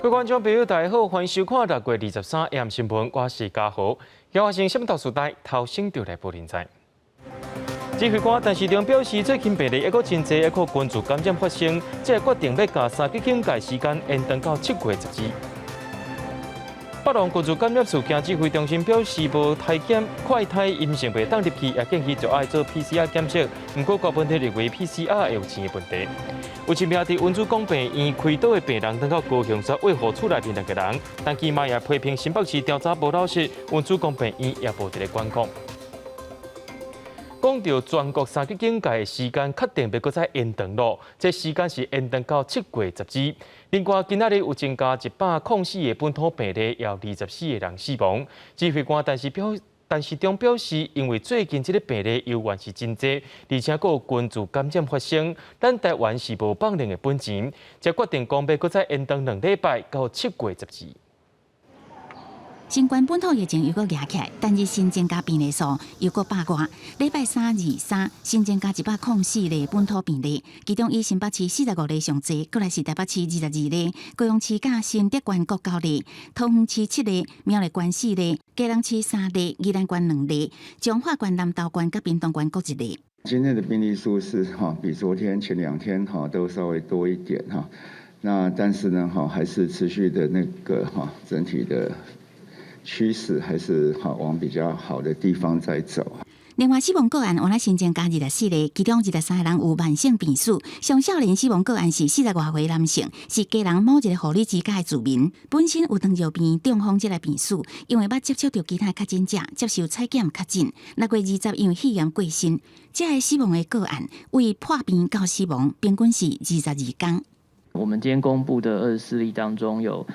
各位觀眾朋友，大家好，歡迎收看6月23 AM 新聞，我是嘉豪。發生什麼大事代，頭先就來報您知。指揮官陳時中表示，最近病例猶閣真濟，猶閣群聚感染發生，這決定欲共三級警戒時間延長到7月12。北龍群聚感染事件指揮中心表示，無篩檢快篩陰性袂當入去，也建議就愛做 PCR 檢測。毋過郭文鐵認為 PCR 會有錢的問題。有一名佇溫主公病院開刀的病人，轉到高雄煞衛護厝內面兩個人，陳其邁也批評新北市調查無老實，溫主公病院也無佇咧管控。講到全國三級警戒的時間，確定欲閣再延長咯。這時間是延長到7月12。另外，今仔日有增加104個本土病例，也有24個人死亡。指揮官陳時中表示，因為最近這个病例猶原是真濟，而且閣有群聚感染發生，咱台灣是無放任的本錢，才決定講欲閣再延長2禮拜到7月12。新冠本土疫情猶閣夯起來，單日新增加病例數猶閣百外。禮拜三23新增加104例本土病例，其中以新北市45例上濟，閣來是台北市22例，高雄市佮新竹縣各九例，桃園市七例，苗栗縣四例，基隆市三例，宜蘭縣兩例，彰化縣、南投縣佮屏東縣各一例。今天的病例數是哈，比昨天前兩天哈都稍微多一點哈。那但是呢哈，還是持續的那個哈整體的趨勢還是好往比較好的地方在走。另外，死亡個案換來新增加24例，其中23個人有慢性病史。上少年死亡個案是40外歲男性，是基隆某一个護理之家的住民，本身有糖尿病、中風這類病史，因為捌接觸著其他確診者，接受採檢確診。6月20因為肺炎過身。這个死亡的個案為破病到死亡，平均是22工。我們今天公布的24例當中有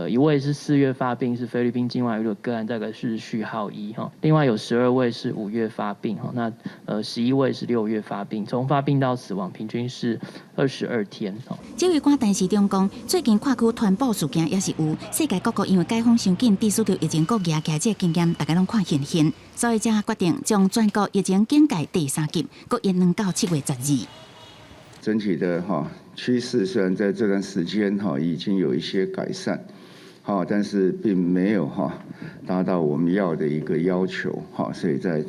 一位是4月發病，是菲律賓境外移入個案，這個是序號1哈。另外有12位是5月發病哈，那11位是6月發病，從發病到死亡平均是22天。指揮官陳時中講，最近跨區傳播事件也是有，世界各國因為解封傷緊，致使著疫情閣夯起來，這個經驗大家攏看現現，所以才決定將全國疫情警戒第三級閣延長到7月12。整體的哈趨勢雖然在這段時間哈已經有一些改善，哈，但是並沒有哈達到我們要的一個要求，哈，所以在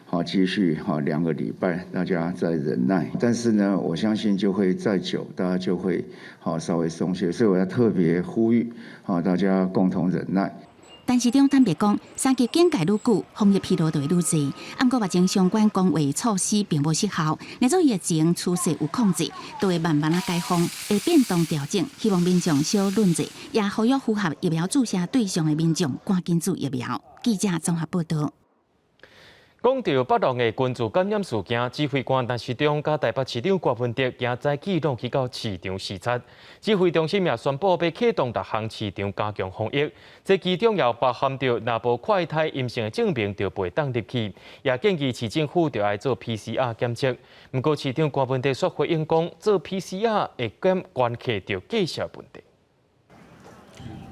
好繼續哈2個禮拜，大家再忍耐。但是呢，我相信就會再久，大家就會好稍微鬆懈，所以我要特別呼籲，好大家共同忍耐。陳時中坦白講，三級警戒愈久，防疫疲勞就會愈濟。毋過目前相關公衛措施並無失效，若做疫情趨勢有控制，就會慢慢仔解封，會變動調整。希望民眾小忍者，也呼籲符合疫苗注射對象的民眾趕緊注疫苗。記者綜合報道。講到北龍的群聚感染事件，指揮官陳時中佮台北市長郭文哲今早起攏去到市場視察，指揮中心也宣布欲啟動六項市場加強防疫，這其中也包含著若無快篩陰性的證明就袂當入去，也建議市政府就愛做 PCR 檢測。毋過市長郭文哲煞回應講，做 PCR 會減關係著價數問題。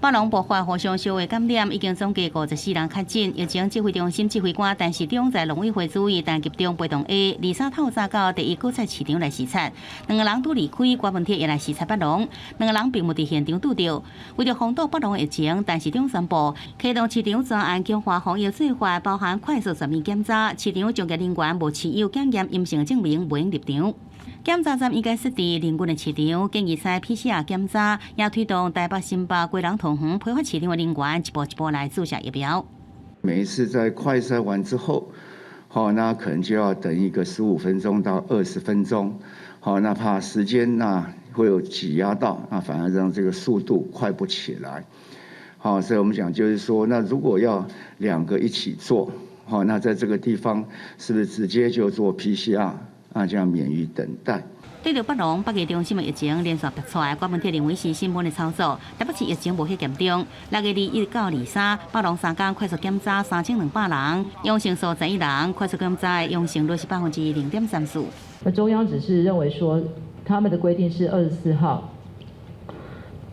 北龍爆發互相相會感染，已經總計54人確診。疫情指揮中心指揮官陳時中在農委會主委陳吉仲陪同下，23透早到第一果菜市場來視察。兩个人拄離開，郭文鐵也來視察北龍。兩个人並無佇現場拄著。為著防堵北龍疫情，陳時中宣布啟動市場專案強化防疫做法，包含快速全面檢查，市場從業人員無持有檢驗陰性證明，袂用入場。檢查站應該設佇鄰近的市場，建議採 PCR 檢查，也推動台北、新北、基隆、桃園批發市場的人員一步一步來注射疫苗。每一次在快篩完之後，好，那可能就要等一個15分鐘到20分鐘，好，那怕時間那會有擠壓到，那反而讓這個速度快不起來。好，所以我們講就是說，那如果要兩個一起做，好，那在這個地方是不是直接就做 PCR？啊，這樣免於等待。對著北龍北藝中心的疫情連續爆出來，郭文鐵認為是新聞的炒作，台北市疫情無遐嚴重。6月21到23，北龍三工快速檢查3200人，陽性數11人，快速檢查的陽性率是0.34%。那中央只是認為說，他們的規定是24號，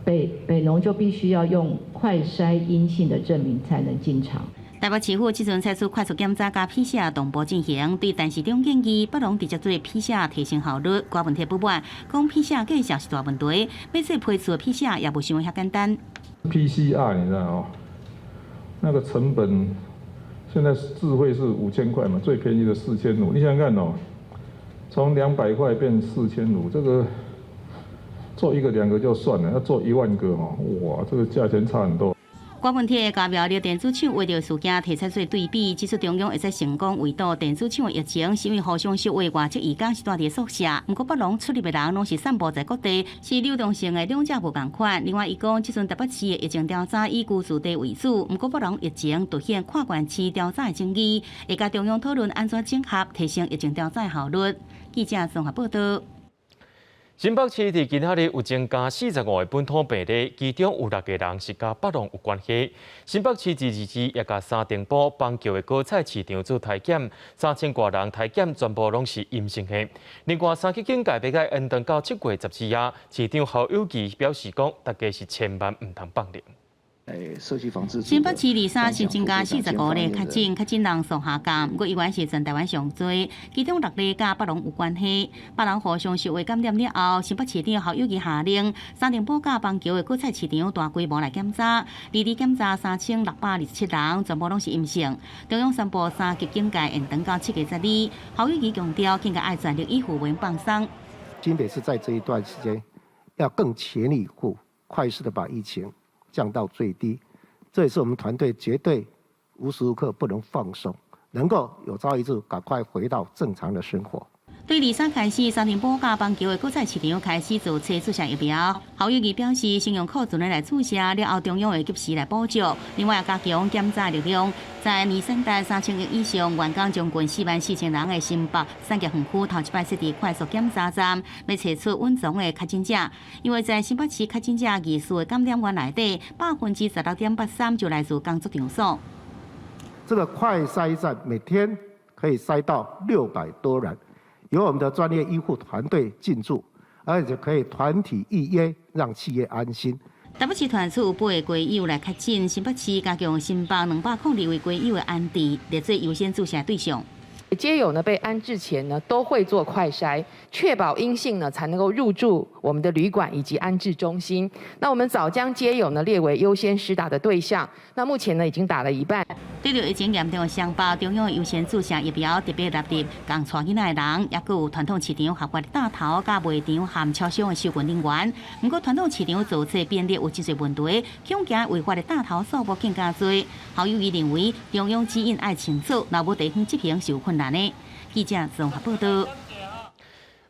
北農就必須要用快篩陰性的證明才能進場。台北市府這陣採取快速檢查佮 PCR 同步進行，對陳時中建議北龍直接做 PCR 提升效率。郭文鐵不滿，講 PCR 價數是大問題，欲做批次的 PCR 也無想遐簡單。PCR 你知道哦？那個成本現在自費是5000塊嘛，最便宜的4500。你想想看哦，從200塊變4500，這個做一個兩個就算了，要做1萬個哦，哇，這個價錢差很多。郭文鐵加苗栗電子廠圍著事件提出做對比，指出中央會使成功圍堵電子廠的疫情，是因為互相相話外籍移工是蹛佇宿舍，毋過北農出入的人攏是散布在各地，是流動性的兩者無仝款。另外，伊講這陣台北市的疫情調查以居住地為主，毋過北農疫情凸顯跨縣市調查的爭議，會佮中央討論按怎整合提升疫情調查的效率。記者綜合報道。新北市佇今仔日有增加45個本土病例，其中有六個人是佮北農有關係。新北市自治市也共三重埔板橋的果菜市場做篩檢，3000外人篩檢全部攏是陰性的。另外，三級警戒欲閣延長到7月12日，市長侯友宜表示講，大家是千萬毋通放任。社區防治。新北市二三新增加45例確診，確診人數下降，毋過依然是全台灣上濟。其中六例佮北農有關係，北農互相受話感染了後，新北市長侯友宜下令，三重埔佮板橋的果菜市場大規模來檢查，二日檢查3627人，全部攏是陰性。中央宣布三級警戒延長到7月12。侯友宜強調，應該愛全力以赴，袂放鬆。新北市在這一段時間要更全力以赴，快速的把疫情降到最低，這也是我們團隊絕對無時無刻不能放鬆，能夠有朝一日趕快回到正常的生活。對二三開始，三重埔佮板橋的果菜市場開始做測注射疫苗。侯友宜表示，先用庫存的來注射，了後中央會及時來補足。另外，加強檢查力量，在年產值3000億以上、員工將近4萬4千人的新北產業園區頭一擺設置快速檢查站，欲揣出隱藏的確診者。因為在新北市確診者疑似的感染源內底，16.83%就來自工作場所。這個快篩站每天可以篩到600多人。由我們的專業醫護團隊進駐，而且可以團體預約，讓企業安心。台北市傳出有八个街友來確診，新北市加強新北202位街友的安置，列做優先注射對象。街友呢被安置前呢都會做快篩，確保陰性呢才能夠入住我們的旅館以及安置中心。那我們早將街友呢列為優先施打的對象，那目前呢已經打了一半。對著疫情嚴重的雙北，中央優先注射疫苗特別納入仝帶囡仔的人，抑閣有傳統市場合法的擔頭、佮賣場和超商的收銀人員。毋過傳統市場做冊便利有真濟問題，恐驚違法的擔頭數目更加濟。侯友宜認為中央指引愛清楚，若無地方執行是有困難的。記者綜合報道。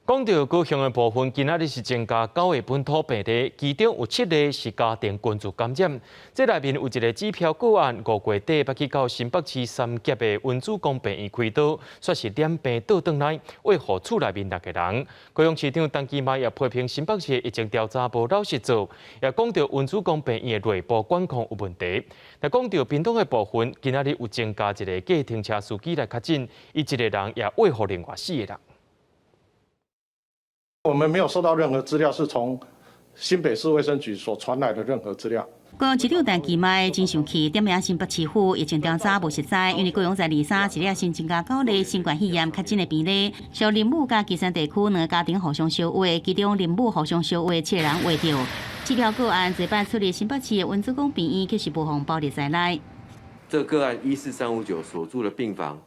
講到高雄的部分，今仔日是增加九個本土病例，其中有七例是家庭群聚感染。這內面有一個指標個案，5月底捌去到新北市三峽的溫主公病院開刀，煞是染病倒轉來，餵予厝內面六個人。高雄市長陳其邁也批評新北市的疫情調查無老實做，也講到溫主公病院的內部管控有問題。那講到屏東的部分，今仔日有增加一個計程車司機來確診，伊一個人也餵予另外四個人。我們沒有收到任何資料，是從新北市衛生局所傳來的任何資料。高雄市長陳其邁真生氣，點名新北市府疫情調查無實在，因為高雄在二三一日新增加九例新冠肺炎確診的病例，像林武佮旗山地區兩个家庭互相相話，其中林武互相相話七个人話著。這條個案這擺出入新北市的溫主公病院，卻是無予包列在內。這個案14359所住的病房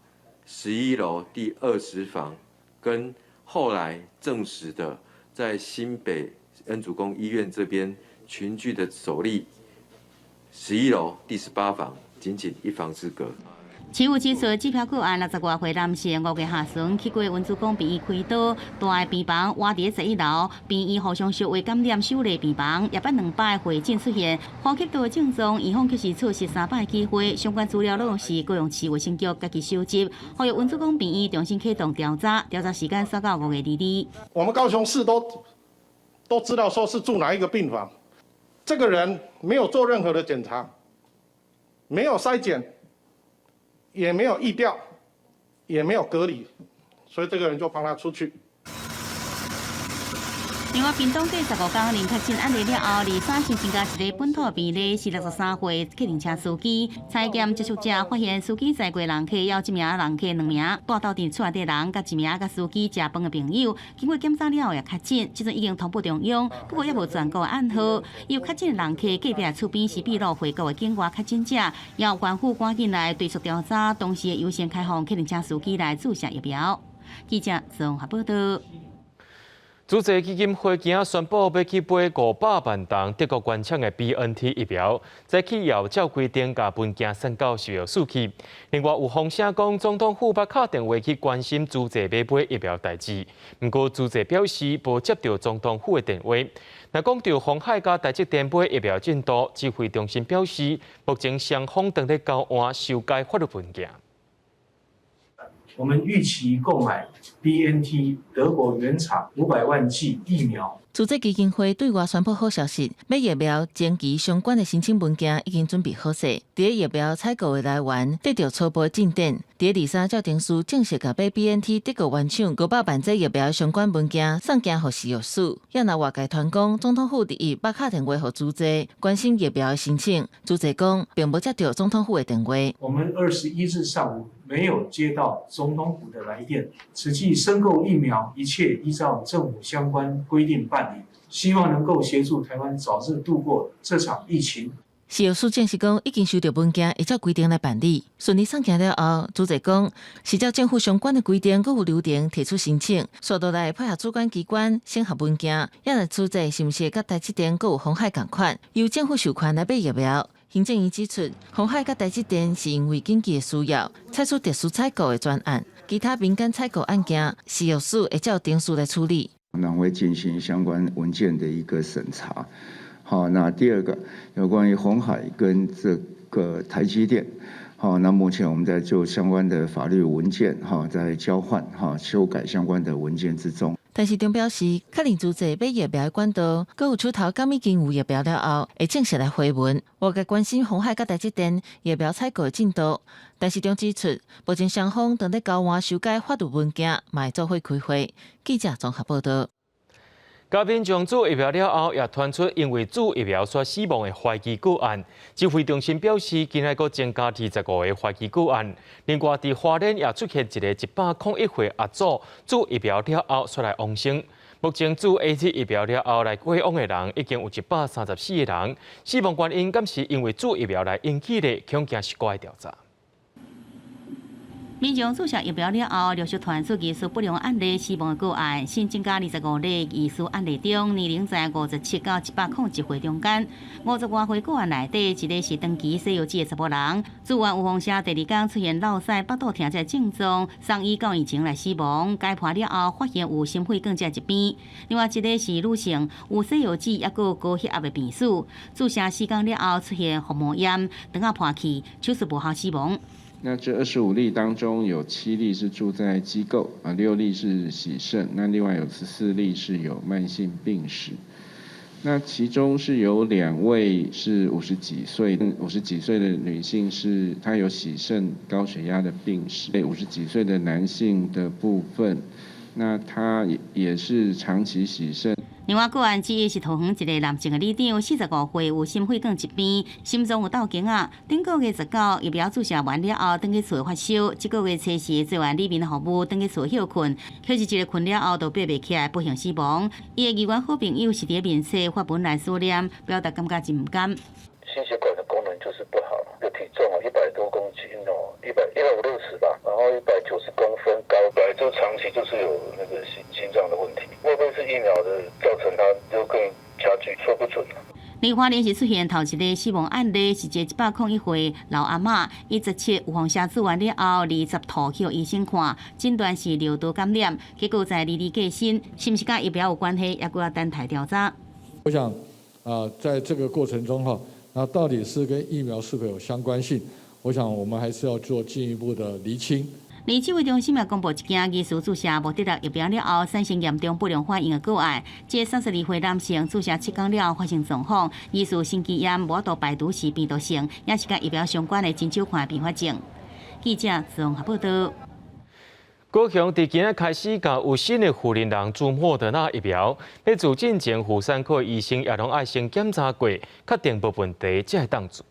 11樓第20房，跟後來證實的，在新北恩主公醫院這邊群聚的首例，11樓第18房，僅僅一房之隔。市府指出，這條個案60外歲男性，5月下旬去過溫主公病院開刀，蹛的病房倚佇11樓，病院互相相話感染首例病房，也捌兩擺會診出現呼吸道症狀，院方卻是錯失三擺機會。相關資料攏是高雄市衛生局家己收集，呼籲溫主公病院重新啟動調查，調查時間煞到5月22。我們高雄市都知道說是住哪一個病房，這個人沒有做任何的檢查，沒有篩檢。也沒有疫調，也沒有隔離，所以這個人就放他出去。另外，屏東過15天零確診案例了後，23新增加一个本土病例，是63歲客運車司機。採檢接觸者發現司機載過人客，有一名人客兩名，蹛鬥陣厝內底人，佮一名佮司機食飯的朋友，經過檢查了後也確診，這陣已經通報中央，不過猶無全國案號。有確診的人客隔壁厝邊是秘魯回國的境外確診者，要官府趕緊來追溯調查，同時優先開放客運車司機來注射疫苗。記者綜合報道。慈濟基金會今仔宣布欲去買500萬筒德國原廠的 BNT 疫苗，再去要照規定共文件送到食藥署去。另外有風聲講，總統府捌敲電話去關心慈濟欲買疫苗代誌，毋過慈濟表示無接著總統府的電話。若講著鴻海佮台積電買疫苗進度，指揮中心表示，目前雙方正咧交換修改法律文件。我們預期購買 BNT 德國原廠500萬劑疫苗。慈濟基金會對外宣布好消息，買疫苗前期相關的申請文件已經準備好勢。佇疫苗採購的來源得著初步進展。佇23照程序正式共買 BNT 德國原廠500萬劑疫苗相關文件送件予食藥署。也若外界傳講，總統府日捌敲電話予慈濟，關心疫苗的申請。慈濟講，並無接著總統府的電話。我們21日上午沒有接到總統府的來電。此際申購疫苗，一切依照政府相關規定辦理，希望能夠協助台灣早日度過這場疫情。食藥署證實講，已經收著文件，會照規定來辦理。順利送件了後，慈濟講是照政府相關的規定，閣有流程提出申請，紲落來配合主管機關審核文件。也若慈濟是毋是佮台積電閣有鴻海仝款，由政府授權來買疫苗？行政院指出，鴻海佮台積電是因為緊急的需要，採取特殊採購的專案，其他民間採購案件，食藥署會照程序來處理。那會進行相關文件的一個審查。好，那第二個有關於鴻海跟這個台積電，好，那目前我們在就相關的法律文件，哈，在交換，哈，修改相關的文件之中。陳時中表示，確認慈濟買疫苗的管道，閣有手頭敢已經有疫苗了後，會正式來回文。外界關心鴻海佮台積電疫苗採購的進度，陳時中指出，目前雙方正咧交換修改法律文件，嘛會做伙開會。記者綜合報道。嘉民眾注疫苗了後，也傳出因為注疫苗煞死亡的懷疑個案。指揮中心表示，今日閣增加25個懷疑個案。另外，佇花蓮也出現一个101歲阿祖注疫苗了後煞來往生。目前注 AZ 疫苗了後來過往的人已經有134個人。死亡原因敢是因為注疫苗來引起的，恐驚是閣愛調查。民眾注射疫苗了後，陸續傳出疑似不良案例死亡的個案，新增加25例疑似案例中，年齡在57到101歲中間。50外歲個案內底，一个是長期洗藥水的查埔人，注完有風聲，第二工出現落屎、腹肚疼這症狀，送醫到醫前來死亡。解剖了後，發現有心肺梗這疾病。另外一个是女性，有洗藥水抑閣有高血壓的病史，注射4工了後出現腹膜炎，腸仔破去，手術無效死亡。那這25例當中，有7例是住在機構，啊，6例是洗腎，那另外有14例是有慢性病史。那其中是有兩位是五十幾歲，五十幾歲的女性是她有洗腎高血壓的病史，五十幾歲的男性的部分，那他也是長期洗腎。另外個案之一是桃園一个男性的里長，45歲，有心血管疾病，心臟有倒弓仔。頂個月19疫苗注射完了後，轉去厝發燒。這個月初四做完里民服務，轉去厝歇睏，歇一個睏了後就爬袂起來，不幸死亡。伊的議員好朋友是佇面冊發文來思念，表達感覺真毋甘。心血管的功能就是不好，個體重100多公斤哦，150-160吧，然後190公分高，本來就長期就是有那個心臟的問題，會不會是疫苗的造成它就更加劇，說不準。另外，連是出現頭一个死亡案例，是一个101歲老阿嬤，伊17有風聲注完了後，20塗去予醫生看，診斷是尿道感染，結果在22過身，是毋是佮疫苗有關係，猶閣愛等待調查。我想啊，在這個過程中哈，那到底是跟疫苗是否有相關性？我想我們還是要做進一步的釐清。而指揮中心也公布一件疑似注射莫德納疫苗了後產生嚴重不良反應的個案，這32歲男性注射7工了後發生狀況，疑似心肌炎無法度排毒是病毒性，也是佮疫苗相關的真少看併發症。記者綜合報道。高雄佇今仔開始，共有新的婦人人注莫德納疫苗，欲注進前婦產科醫生也攏愛先檢查過，確定無問題，才會當注。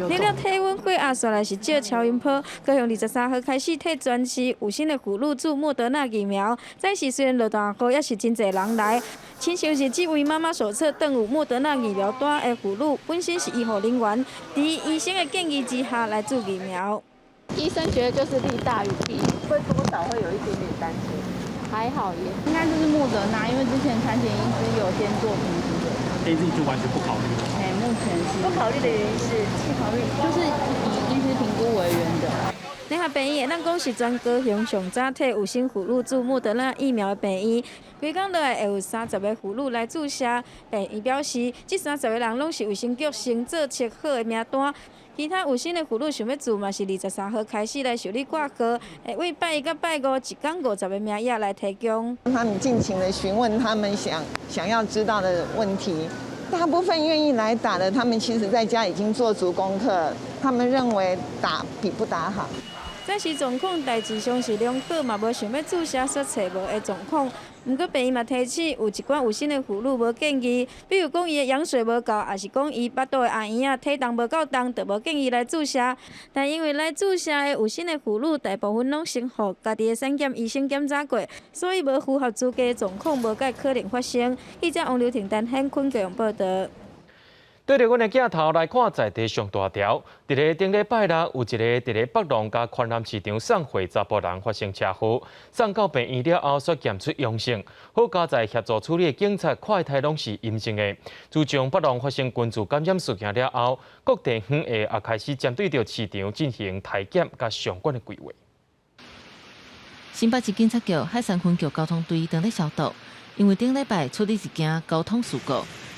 你了體溫血壓，紲來是照超音波。高雄23號開始替全市有身的婦女注莫德納疫苗。早時雖然落大雨，也是真濟人來。親像是這位媽媽手冊載有莫德納疫苗單的婦女，本身是醫護人員，佇醫生的建議之下來注疫苗。醫生覺得就是利大於弊，會多少會有一點點擔心。還好耶，應該就是莫德納，因為之前產檢醫師有先做評估的。 AZ 就完全不考慮。哎，目前是不考慮的原因是不考慮，就是以醫師評估為原則。聯合病院會當講是全高雄上早替有身婦女注莫德納疫苗的病院，規工落來會有30個婦女來注射。病院表示，這30個人攏是衛生局先做測好的名單。其他有身的婦女想欲注嘛，是23號開始來受理掛號，會為拜一佮拜五一工50個名額來提供。他們盡情的詢問他們想要知道的問題，大部分願意來打的，他們其實在家已經做足功課，他們認為打比不打好。這時狀況大致上是良好，嘛無想欲注射煞揣無的狀況。毋過病院嘛提醒，有一寡有身的婦女無建議，比如講伊的羊水無夠，抑是講伊腹肚的阿嬰仔體重無夠重，就無建議來注射。但因為來注射的有身的婦女大部分攏先予家己的產檢醫生檢查過，所以無符合資格的狀況無蓋可能發生。記者王劉婷、陳顯坤高雄報導。對著阮的鏡頭來看，在地上大條，佇咧頂禮拜六，有一個佇咧北龍佮寬南市場送貨查埔人發生車禍，送到病院了後，煞檢出陽性。好佳哉協助處理的警察快篩攏是陰性的。自從北龍發生群聚感染事件了後，各地方也開始針對著市場進行篩檢佮相關的規劃。新北市警察局海山分局交通隊正咧消毒，因為頂禮拜處理一件交通事故。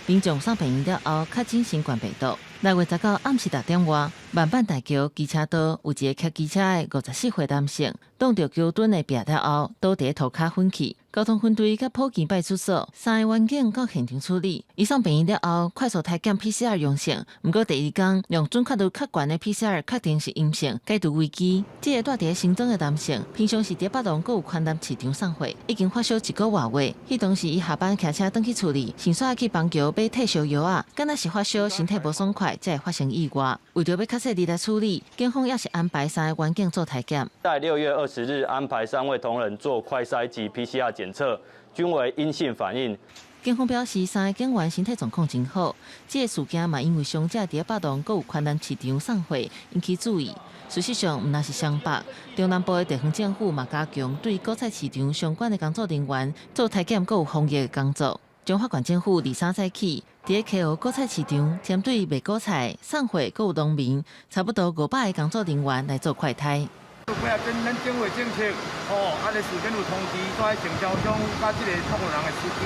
民眾送病院了後，確診新冠病毒。6月19暗時6點外，萬板大橋機車道有一个騎機車的54歲男性，撞著橋墩的壁了後，倒佇塗跤昏去。交通分隊佮普吉派出所三个員警到現場處理。伊送病院了後，快速篩檢 PCR 陽性，毋過第二工用準確率較懸的 PCR 確定是陰性，解除危機。這个蹛佇新莊的男性，平常時佇北龍閣有寬南市場送貨，已經發燒一個外月。彼當時伊下班騎車轉去厝裡，想煞愛去板橋買退燒藥仔，敢若是發燒，身體無爽快，才會發生意外。為著欲較細膩來處理，警方也是安排三个員警做篩檢。在6月20日安排三位同仁做快篩及 PCR 檢測，均為陰性反應。警方表示，三个警員身體狀況真好。這个事件嘛，因為傷者佇北龍閣有寬南市場送貨，引起注意。事實上，毋但是雙北，中南部的地方政府嘛加強對果菜市場相關的工作人員做篩檢閣有防疫的工作。彰化縣政府23早起，佇咧溪湖果菜市場，針對賣果菜、送貨閣有農民，差不多500個工作人員來做快篩。配合咱政府的政策，吼，啊，咧事先有通知，蹛經銷商佮這個託運人的司機、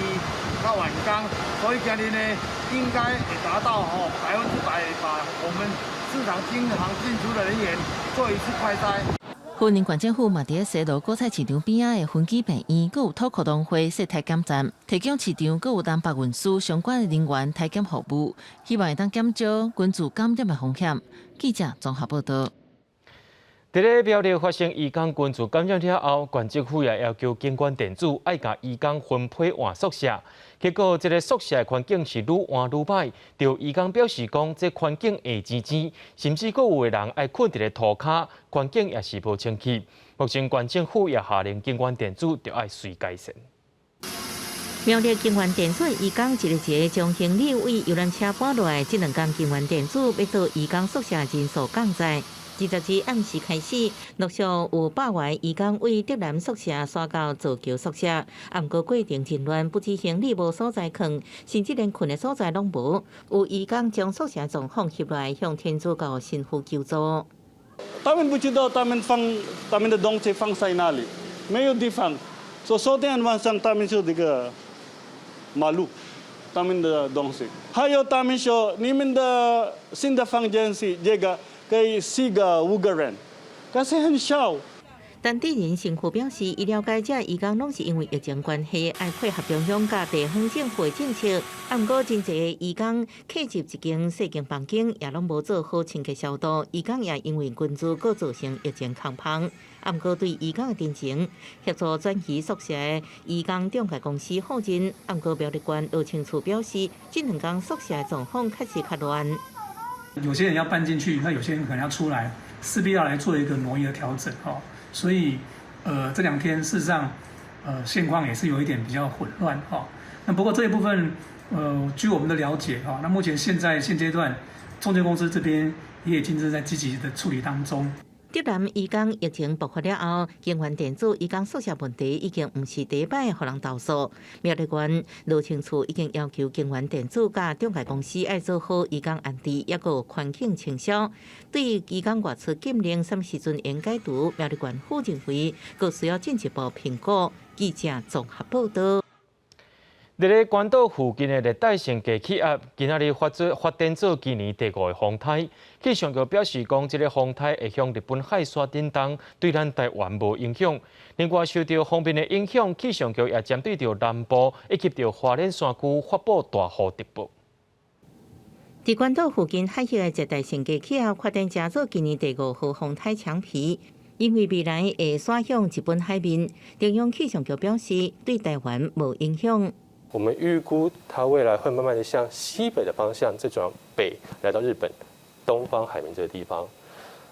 佮員工，所以今日呢，應該會達到吼100%把我們市場經常進出的人員做一次快篩。雲林縣政府嘛，佇咧西螺果菜市場邊仔的分區病院，閣有土庫農會設篩檢站，提供市場閣有南北運輸相關的人員篩檢服務，希望會當減少群聚感染的風險。記者綜合報導。佇咧苗栗發生移工群聚感染了後，縣政府也要求京冠電子愛共移工分批換宿舍。結果，這个宿舍的環境是愈換愈䆀。著移工表示講，這環境會尖尖，甚至閣有的人愛睏佇咧塗跤，環境也是無清氣。目前縣政府也下令京冠電子著愛隨改善。苗栗京元電子移工一个一个將行李對遊覽車搬落來，這兩工京元電子欲做移工宿舍人數降載。22暗時開始，陸續有百外移工對竹南宿舍徙到造橋宿舍，毋過過程真亂，不止行李無所在囥，甚至連睏的所在攏無。有移工將宿舍狀況翕落來，向天主教神父求助。他們不知道他們放他們的東西放在哪裡，沒有地方。所以昨天晚上他們就這個馬路，他們的東西。還有他們說，你們的新的房間是這個。可以四個五個人，可是很小。陳智仁神父表示，伊了解這移工攏是因為疫情關係，愛配合中央佮地方政府的政策。啊，毋過真濟移工客入一間細間房間，也攏無做好清潔消毒，移工也因為群聚，閣造成疫情空芳。啊，毋過對移工的陳情，協助轉移宿舍的移工中介公司否認。啊，毋過苗栗縣羅清處表示，這兩工宿舍的狀況確實較亂。有些人要搬進去，那有些人可能要出來，勢必要來做一個挪移的調整，哦。所以，這兩天事實上，現況也是有一點比較混亂，哈。那不過這一部分，據我們的了解，哈，那目前現在現階段，中介公司這邊也已經正在積極的處理當中。竹南移工疫情爆發了後，京元電子移工宿舍問題已經毋是第一擺予人投訴。苗栗縣羅清處已經要求京元電子佮中介公司愛做好移工安置，抑閣環境清掃。對移工外出禁令，啥物時陣會解除？苗栗縣府認為，閣需要進一步評估。記者綜合報道。佇咧關島附近的熱帶性低氣壓，今仔日發做發展做今年第五個風颱。氣象局表示講，這個風颱會向日本海沙振動，對咱台灣無影響。另外，受著鋒面的影響，氣象局也針對著南部以及著花蓮山區發布大雨特報。佇關島附近海域的熱帶性低氣壓發展成做今年第五號風颱強皮，因為未來會徙向日本海面，中央氣象局表示對台灣無影響。我們預估它未來會慢慢的向西北的方向，再轉北來到日本東方海面這個地方。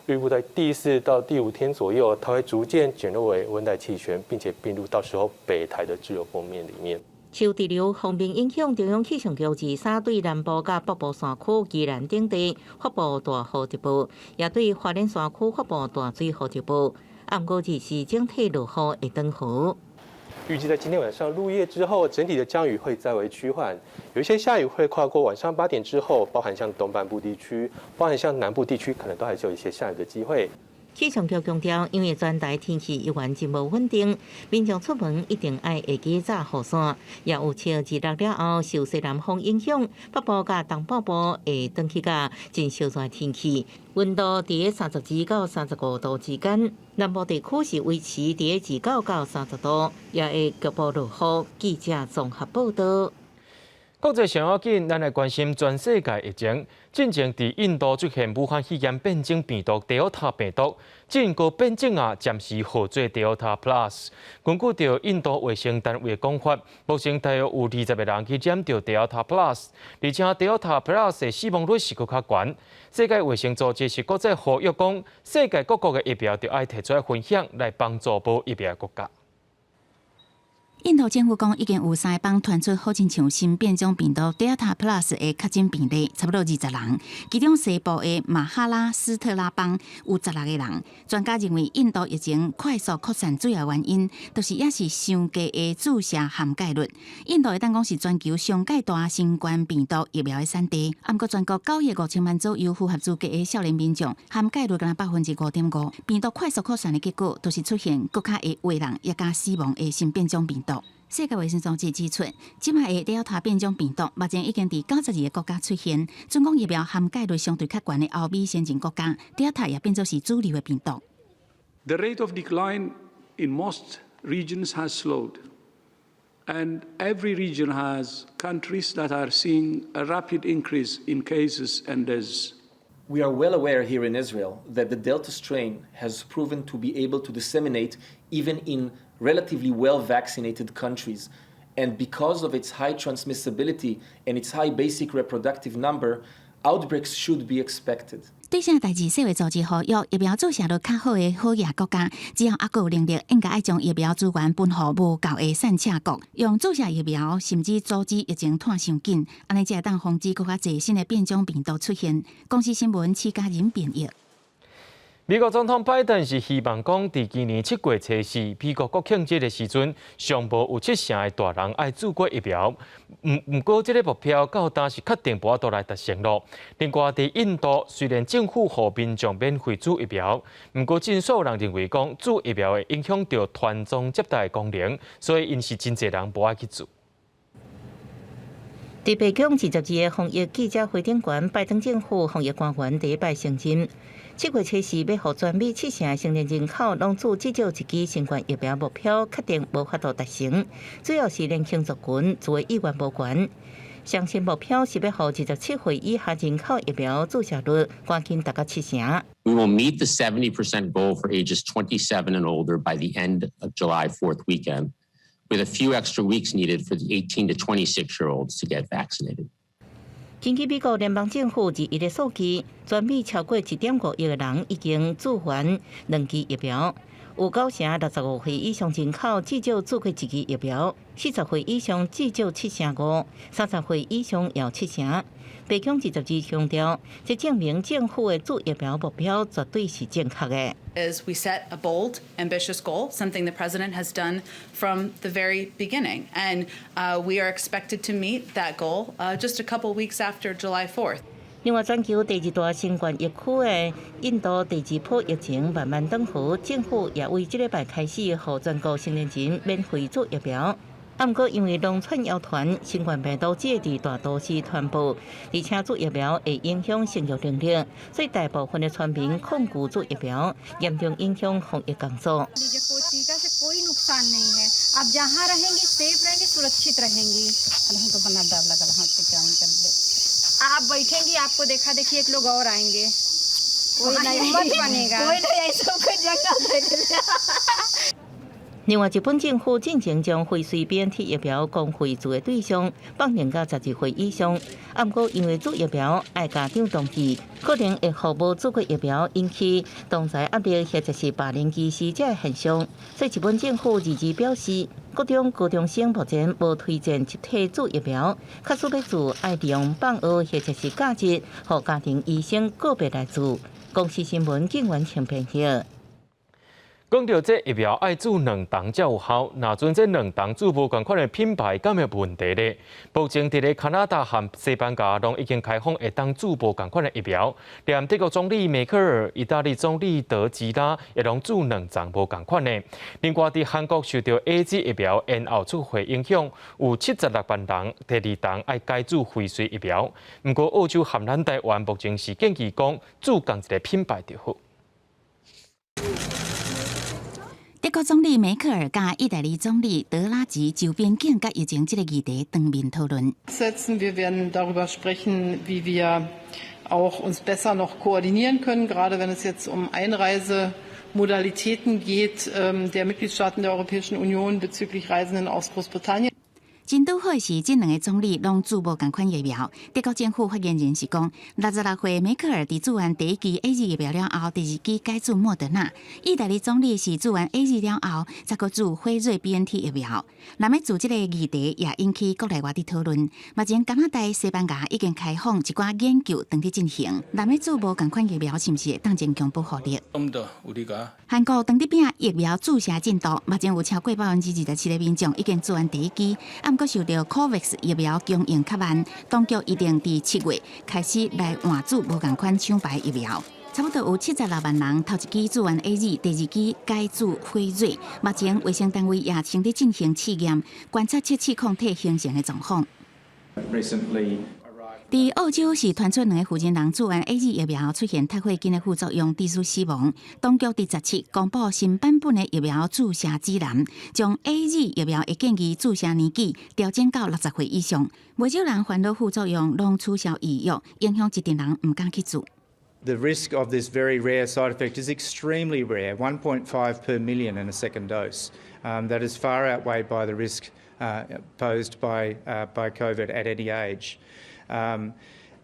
預估在第四到第五天左右，它會逐漸減弱為溫帶氣旋，並且並入到時候北台的滯留鋒面裡面。受滯留鋒面影響，中央氣象局二三對南部佮北部山區、宜蘭等地發布大雨特報，也對花蓮山區發布大水雨特報。啊，毋過二四整體落雨會轉好。預計在今天晚上入夜之後，整體的降雨會再為趨緩，有一些下雨會跨過晚上8點之後，包含像東半部地區，包含像南部地區，可能都還是有一些下雨的機會。氣象局強調，因為全台天氣猶原真無穩定，民眾出門一定愛會記紮雨傘。也有測二六了後受西南風影響，北部佮東北部會轉去甲真燒熱天氣，溫度佇32到35度之間。南部地區是維持佇29到30度，也會局部落雨。記者綜合報道。國際上要緊，咱來關心全世界疫情。進前佇印度出現武漢肺炎變種病毒 Delta 病毒，這個變種啊，暫時號做 Delta Plus。根據著印度衛生單位的講法，目前大約有20個人去染著 Delta Plus，而且 Delta Plus 的死亡率是閣較懸。世界衛生組織是閣再呼籲講，世界各國的疫苗著愛提出來分享，來幫助無疫苗的國家。印度政府講，已經有三邦傳出好親像新變種病毒 Delta Plus 的確診病例，差不多20人。其中西部的馬哈拉斯特拉邦有16個人。專家認為，印度疫情快速擴散主要原因，就是猶是傷低的注射涵蓋率。印度會當講是全球上蓋大新冠病毒疫苗的產地，毋過全國9億5千萬左右符合資格的少年民眾涵蓋率干焦5.5%。病毒快速擴散的結果，就是出現閣較會傳人，也加死亡的新變種病毒。世界衛生組織指出，這擺的 Delta 變種病毒目前已經佇92個國家出現。準講疫苗涵蓋率相對較懸的歐美先進國家，Delta 也變做是主流的病毒。 The rate of decline in most regions has slowed, and every region has countries that are seeing a rapid increase in cases and deaths. We are well aware here in Israel that the Delta strain has proven to be able to disseminate even in relatively well vaccinated countries. And because of its high transmissibility and its high basic reproductive number, outbreaks should be expected. 對這代誌，世衛組織呼籲疫苗注射率較好的好額國家，只要猶閣有能力，應該愛將疫苗資源分予無夠的散赤國，用注射疫苗，甚至阻止疫情湠傷緊，按呢才會當防止閣較濟新的變種病毒出現。公視新聞，施嘉仁編譯。美國總統拜登是希望講，佇今年7月初四美國國慶節的時陣，上無有七成的大人愛注過疫苗。毋過，這个目標到今是確定無法度來達成囉。另外，佇印度，雖然政府予民眾免費注疫苗，毋過真少人認為講注疫苗會影響著傳宗接代的功能，所以𪜶是真濟人無愛去注。佇白宮22個防疫記者會頂懸，拜登政府防疫官員第一擺承認，7月初四欲予全美七成成年人口攏注至少一劑新冠疫苗目標，確定無法度達成，主要是年輕族群注的意願無懸。上新目標是欲予27歲以下人口疫苗注射率趕緊達到七成。 We will meet the 70% goal for ages 27 and older by the end of July 4th weekend, with a few extra weeks needed for the 18 to 26 year olds to get vaccinated. 根據美國聯邦政府21的數據，全美超過1.5億个人已經注完兩劑疫苗，有9成65歲以上人口至少注過一劑疫苗，40歲以上至少7成5，30歲以上有七成。白宮22強調，這證明政府的注疫苗目標絕對是正確的。 Is we set a bold, ambitious goal, something the president has done from the very beginning, and we are expected to meet that goal just a couple weeks after July 4th. 另外，全球第二大新冠疫區的印度第二波疫情慢慢轉好，政府也為這禮拜開始，予全國成年人免費注疫苗。啊，毋過因為農村謠傳新冠病毒只會佇大都市傳播，而且注疫苗會影響生育能力，所以大部分的村民抗拒注疫苗，嚴重影響防疫工作。 आप बैठेंगी, आपको देखा देखी एक लोग और आएंगे। कोई नहीं मत बनेगा, कोई नहीं सबको जंगल। 另外，日本政府進前將輝瑞 BNT 疫苗公費注的對象放寬到12歲以上，啊，毋過因為注疫苗愛家長同意，可能會予無注過疫苗引起同儕壓力或者是霸凌歧視這个現象，所以日本政府二二表示，國中高中生目前無推薦集體注疫苗，假使欲注愛利用放學或者是假日，予家庭醫生個別來注。公視新聞警員請編譯。講到這疫苗愛注兩針才有效，若陣這兩針注無仝款的品牌，敢有問題咧？目前佇咧加拿大和西班牙攏已經開放會當注無仝款的疫苗，連德國總理梅克爾、意大利總理德吉拉也攏注兩針無仝款的。另外，佇韓國受著 AZ 疫苗延後出貨影響，有76萬人第二針愛改注輝瑞疫苗。毋過澳洲和咱台灣目前是建議講注仝一个品牌就好。德國總理梅克爾佮意大利總理德拉吉就邊境佮疫情這个議題當面討論。 Wir werden darüber sprechen, wie wir auch uns besser noch koordinieren können, gerade wenn es jetzt um Einreisemodalitäten geht der Mitgliedstaaten der Europäischen Union bezüglich Reisenden aus Großbritannien. 真拄好是，這兩个總理攏注無仝款疫苗。德國政府發言人是講，66歲梅克爾佇注完第一劑 AZ 疫苗了後，第二劑改注莫德納。意大利總理是注完 AZ 了後，才閣注輝瑞 BNT 疫苗。那麼注這个議題也引起國內外的討論。目前加拿大、西班牙已經開放一寡研究當佇進行。那麼注無仝款疫苗是毋是會當增強保護力？韓國當佇拼疫苗注射進度，目前有超過27%的民眾已經注完第一劑，啊，毋過受著 COVAX 疫苗供應較慢，當局一定佇7月開始來換注無仝款廠牌疫苗。差不多有76萬人頭一劑注完 AZ，第二劑改注輝瑞。目前衛生單位也正佇進行試驗，觀察測試抗體形成的狀況。佇澳洲是傳出兩个負責人注完 AZ 疫苗出現脫血筋的副作用，致使死亡。當局佇17公布新版本的疫苗注射指南，將 AZ 疫苗的建議注射年紀調整到60歲以上。袂少人煩惱副作用，攏取消預約，影響一陣人毋敢去注。 The risk of this very rare side effect is extremely rare, 1.5 per million in a second dose. That is far outweighed by the risk posed by COVID at any age.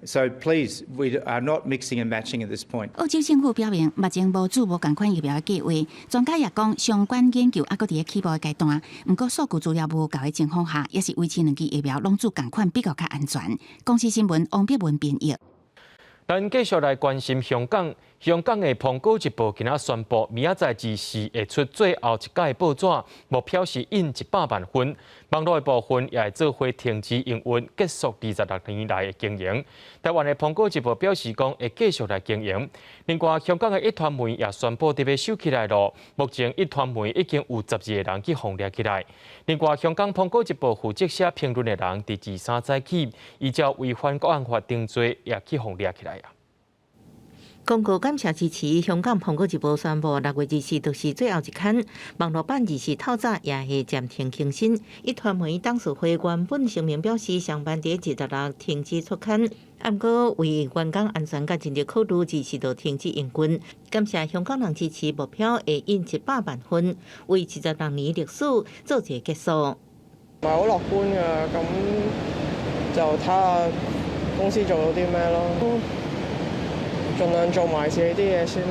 So please, we are not mixing and matching at this point. 澳洲政府表明，目前無注無仝款疫苗的計劃。專家也講，相關研究猶閣佇咧起步的階段。毋過數據資料無夠的情況下，也是維持兩劑疫苗攏注仝款比較較安全。公視新聞王碧文編譯。咱繼續來關心香港。香港的《蘋果日報》今仔宣布，明仔載24會出最後一屆報紙，目標是印100萬份。網路的部分也會做伙停止營運，結束26年來的經營。台灣的《蘋果日報》表示講會繼續來經營。另外，香港的壹傳媒也宣布特別收起來囉。目前壹傳媒已經有12個人去予掠起來。另外，香港《蘋果日報》負責寫評論的人，佇23早起依照違反國安法定罪，也去予掠起來啊。公告感謝支持，香港《蘋果日報》宣布6月24就是最後一刊，網路版24透早也會暫停更新。壹傳媒董事會原本聲明表示，上班佇26停止出刊，毋過為員工安全佮人力考慮，24就停止營運。感謝香港人支持，目標會印100萬份，為26年歷史做一個結束。唔係好樂觀㗎，咁就睇下公司做到啲咩咯。盡量做埋自己啲嘢先啦。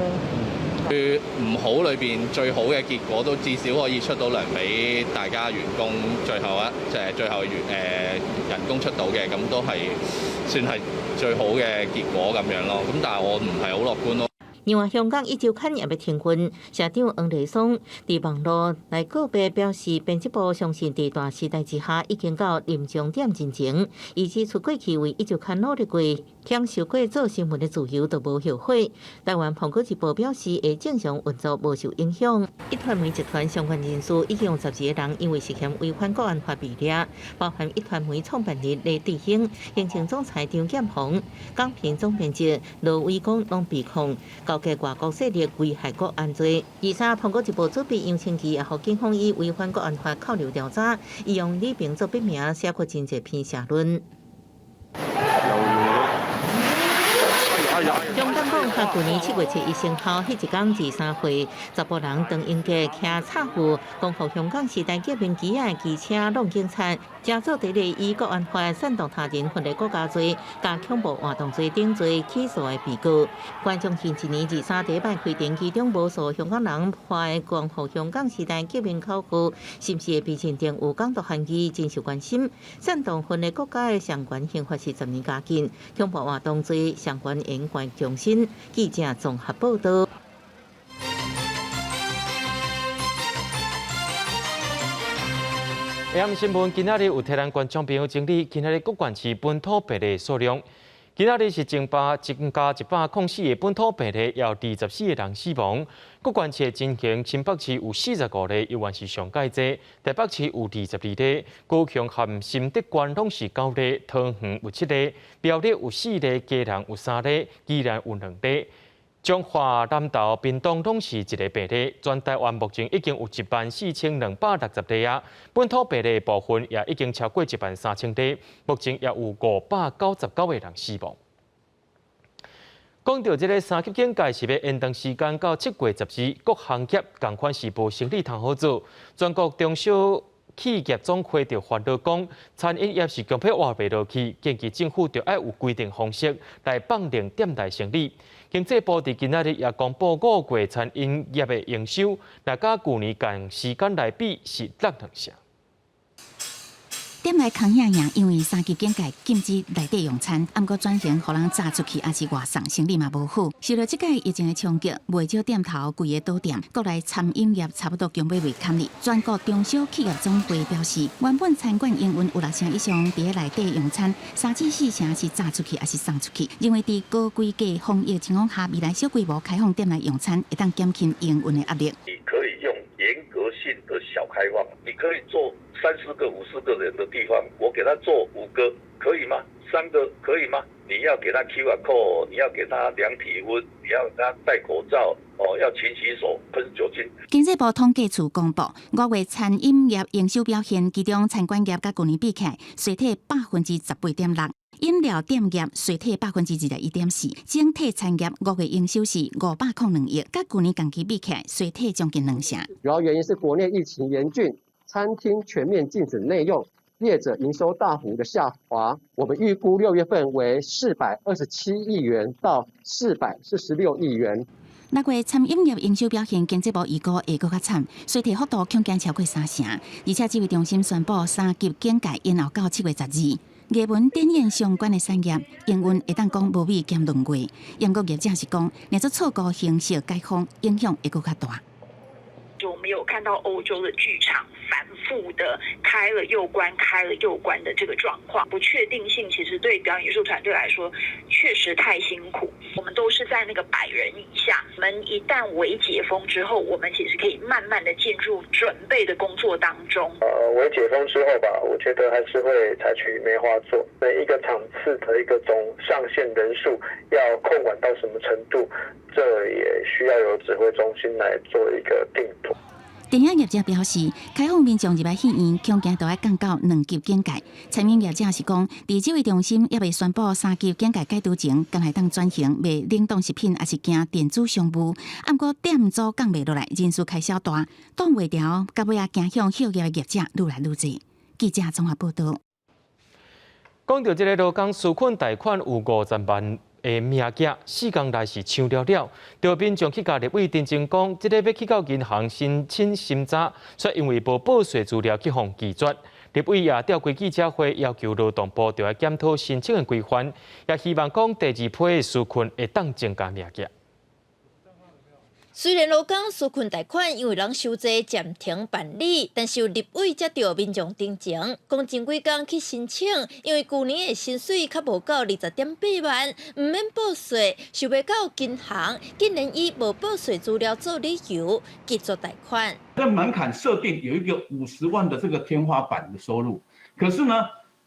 佢唔好裏邊最好嘅結果都至少可以出到糧俾大家員工，最後一即係最後月人工出到嘅，咁都係算係最好嘅結果咁樣咯。咁但係我唔係好樂觀咯。另外，香港壹週刊也欲停運，社長黃麗松佇網路來告別，表示編輯部相信佇大時代之下已經到臨終點進前。伊指出過去為壹週刊努力過，享受過做新聞的自由都無後悔。台灣蘋果日報表示會正常運作，無受影響。壹傳媒集團相關人士已經有12個人因為涉嫌違反國安法被掠，包含壹傳媒創辦人黎智英、行政總裁張劍虹、港評總編輯羅偉光攏被控勾結外國勢力危害國安罪。23，蘋果日報主筆楊清奇也予警方以違反國安法扣留調查，伊用李平做筆名寫過真濟篇社論。中港講法，舊年7月7日生效，彼一工23歲，查埔人陳英傑騎插富，光復香港時代革命旗仔的機車挵警察，正做佇咧以國安法煽動他人分裂國家罪、佮恐怖活動罪等罪起訴的被告。觀眾近一年23第一擺開庭，其中無數香港人喊光復香港時代革命口號，是毋是會被認定有港獨含義，真受關心。煽動分裂國家的相關刑罰是10年監禁，恐怖活動罪相關刑罰終身。記者綜合報道。 AM 新聞今仔日有替咱觀眾朋友整理今仔日各縣市本土病例數量。今仔日是增加104個本土病例，有24個人死亡。各縣市的情形，新北市有45例，猶原是上蓋濟；台北市有22例，高雄和新竹縣攏是9例，桃園有7例，苗栗有4例，基隆有3例，宜蘭有2例。彰化、南投、屏東攏是1個病例，全台灣目前已經有14,260例啊。本土病例的部分也已經超過13,000例，目前也有599個人死亡。講到這个三級警戒是欲延長時間到7月12，各行業仝款是無生理通好做。全國中小企業總會就煩惱講，餐飲業是強迫活袂落去，建議政府著愛有規定方式來放任店內生理。經濟部佇今仔日也公布5月餐飲業的營收，若佮舊年仝時間來比是落兩成。店內空營營，因為三級警戒禁止內底用餐，毋過轉型予人炸出去，抑是外送，生理嘛無好。受著這擺疫情的衝擊，袂少店頭規个倒店，國內餐飲業差不多強欲袂堪哩。全國中小企業總會表示，原本餐館營運有六成以上佇咧內底用餐，3至4成是炸出去，抑是送出去。認為佇高規格防疫情況下，未來小規模開放店內用餐，會當減輕營運的壓力。你可以用嚴格性的小開放，你可以做30個、50個人的地方，我給他做5個，可以嗎？3個可以嗎？你要給他 QR code，你要給他量體溫，你要他戴口罩，哦，要勤洗手、噴酒精。經濟部統計處公布，5月餐飲業營收表現，其中餐館業佮舊年比起來，衰退18.6%；飲料店業衰退21.4%，整體餐業5月營收是502億，佮舊年同期比起來，衰退將近兩成。主要原因是國內疫情嚴峻，餐廳全面禁止內用，業者營收大幅的下滑。我們預估6月份為427億元到446億元。6月餐飲業營收表現，經濟部預估會閣較慘，衰退幅度恐驚超過三成。而且指揮中心宣布三級警戒延後到7月12。藝文展演相關的產業營運會當講無米兼論月，毋過業者是講，若做錯誤形式解封，影響會閣較大。就我們有看到歐洲的劇場反覆的開了又關，開了又關的這個狀況，不確定性其實對表演藝術團隊來說確實太辛苦。我們都是在那個100人以下，我們一旦微解封之後，我們其實可以慢慢的進入準備的工作當中。微解封之後吧，我覺得還是會採取梅花座，每一個場次的一個總上限人數要控管到什麼程度，這也需要由指揮中心來做一個定奪。電影業者表示，開放民眾入來戲院，恐驚都愛降到兩級警戒。餐飲業者是講，佇指揮中心猶未宣布三級警戒解除前，敢會當轉型賣冷凍食品，抑是經電子商務。毋過店租降袂落來，人事開銷大，擋袂牢，到尾仔驚向歇業的業者愈來愈濟。記者綜合報導。講著這个勞工紓困貸款有50萬的名額，4工內是搶了了。著民眾去共立委陳情講，這个欲去到銀行申請審查，卻因為無報稅資料去予拒絕。立委也召開記者會，要求勞動部著愛檢討申請的規範，也希望講第二批的紓困會當增加名額。雖然勞工紓困貸款因為人傷濟暫停辦理，但是有立委接著民眾陳情，講前幾工去申請，因為舊年的薪水較無夠20.8萬，毋免報稅，想袂到銀行竟然以無報稅資料做理由拒絕貸款。這門檻設定有一個50萬的這個天花板的收入，可是呢，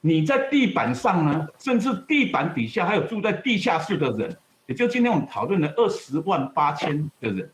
你在地板上呢，甚至地板底下還有住在地下室的人，也就今天我們討論的20萬8千的人。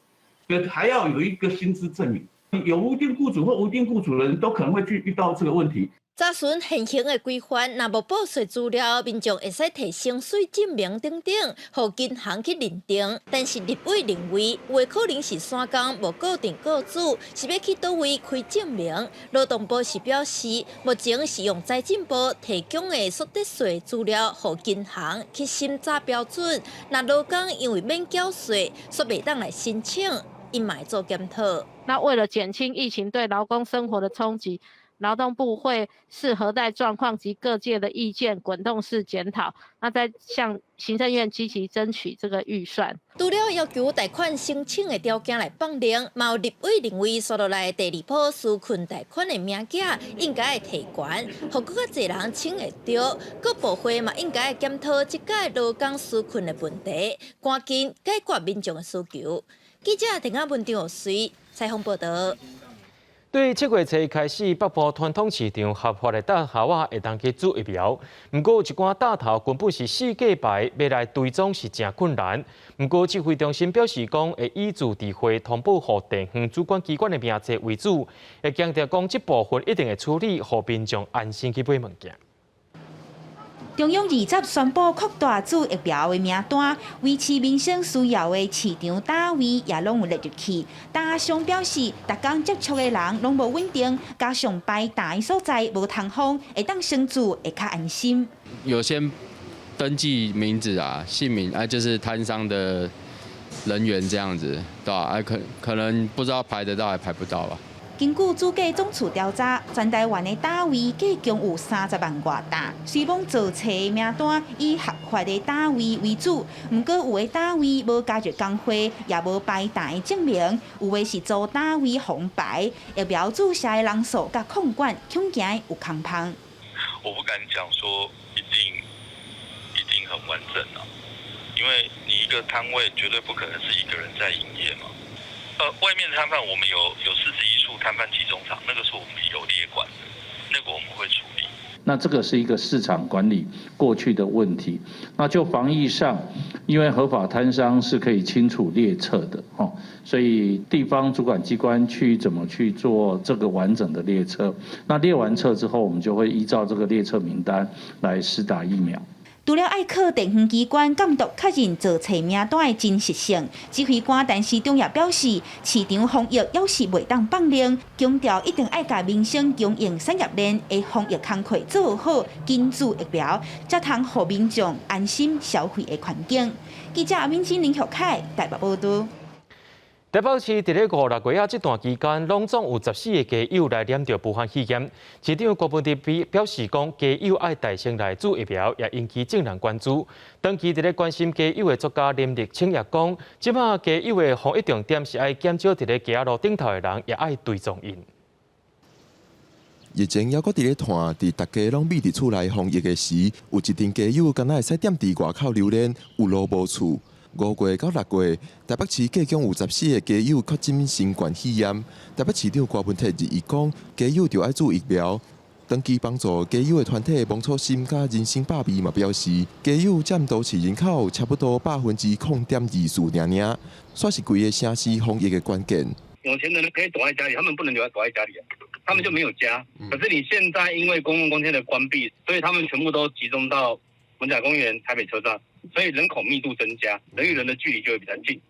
還要有一個薪資證明，有無定僱主或無定僱主的人都可能會去遇到這個問題。查詢現行的規範，若無報稅資料，民眾會使提薪水證明等等，予銀行去認定。但是立委認為，有的可能是散工無固定僱主，是欲去佗位開證明。勞動部是表示，目前是用財政部提供的所得稅資料，予銀行去審查標準。若勞工因為免繳稅，所袂當來申請。伊嘛會做檢討。那為了減輕疫情對勞工生活的衝擊，勞動部會視核貸狀況及各界的意見，滾動式檢討。那再向行政院積極爭取這個預算。除了要求貸款申請的條件來放寬，嘛有立委認為，紲落來第二波紓困貸款的名額應該會提懸，予閣較濟人搶會著。各部會嘛應該檢討這屆勞工紓困的問題，趕緊解決民眾的需求。記者鄭亞文、張水採訪報導。對7月初開始，北部傳統市場合法的打頭仔會當去注疫苗。毋過有一寡打頭根本是四界排，欲來追蹤是誠困難。毋過指揮中心表示講，會以自治會通報予地方主管機關的名冊為主，會強調講這部分一定會處理，予民眾安心去買物件。中央20宣布擴大注疫苗的名單，維持民生需要的市場攤位也攏有列入去。攤商表示，逐工接觸的人攏無穩定，加上擺檔的所在無通風，會當先注會較安心。有先登記名字啊、姓名啊，就是攤商的人員這樣子，對吧？啊，可能不知道排得到還排不到吧。根據主計總處調查，全台灣的攤位計共有30萬外檔。雖罔造冊名單以合法的攤位為主，毋過有的攤位無加入工會，也無擺檔的證明，有的是租攤位予排，疫苗注射的人數佮控管，恐驚有空芳。我不敢講說一定一定很完整啊，因為你一個攤位絕對不可能是一個人在營業嘛。外面攤販我們有41處攤販集中場，那個是我們有列管的，那個我們會處理。那這個是一個市場管理過去的問題。那就防疫上，因為合法攤商是可以清楚列冊的，哦，所以地方主管機關去怎麼去做這個完整的列冊？那列完冊之後，我們就會依照這個列冊名單來施打疫苗。除了愛靠地方機關監督確認造冊名單的真實性，指揮官陳時中也表示，市場防疫猶是袂當放寬，強調一定愛共民生供應產業鏈的防疫工課做好，緊注疫苗，才通予民眾安心消費的環境。記者阿敏晶、林玉凱台北報導。台北市佇咧五六月仔這段期間，攏總有14個街友來染著武漢肺炎。市長柯文哲表示講，街友愛帶先來注疫苗，也引起眾人關注。長期佇咧關心街友的作家林立青也講，這馬街友的防疫重點是愛減少佇咧街仔路頂頭的人，也愛追蹤𪜶。疫情猶閣佇咧湠，佇逐家攏覕佇厝內防疫的時，有一陣街友敢若會使踮佇外口流連，有路無厝。5月到6月，台北市計共有14個街友確診新冠肺炎。台北市長柯文哲日伊講，街友著愛注疫苗。長期幫助街友的團體芒草心佮人生百味嘛表示，街友佔都市人口差不多0.24%爾爾，煞是規個城市防疫的關鍵。有錢人可以躲在家裡，他們不能留在躲在家裡啊，他們就沒有家。可是你現在因為公共空間的關閉，所以他們全部都集中到艋舺公園、台北車站。所以人口密度增加，人與人的距離就會比較近，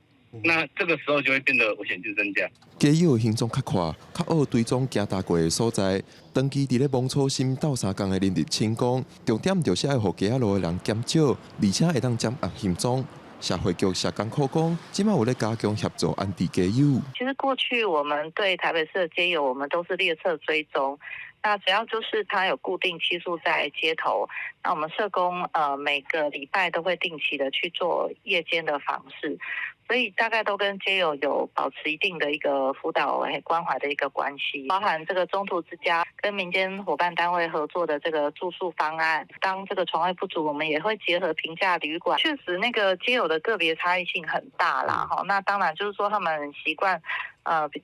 那這個時候就會變得危險性增加。街友行蹤較快，較愛追蹤行踏過的所在。長期佇咧芒草心鬥相共的林立青講，重點就是愛予街仔路的人減少，而且會當掌握行蹤。社會局社工科講，這馬有咧加強協助安置街友。其實過去我們對台北市的街友，我們都是列冊追蹤。那只要就是他有固定棲宿在街頭，那我們社工每個禮拜都會定期的去做夜間的訪視，所以大概都跟街友有保持一定的一個輔導關懷的一個關係，包含這個中途之家跟民間夥伴單位合作的這個住宿方案，當這個床位不足，我們也會結合平價旅館。確實，那個街友的個別差異性很大啦，哈。那當然就是說他們習慣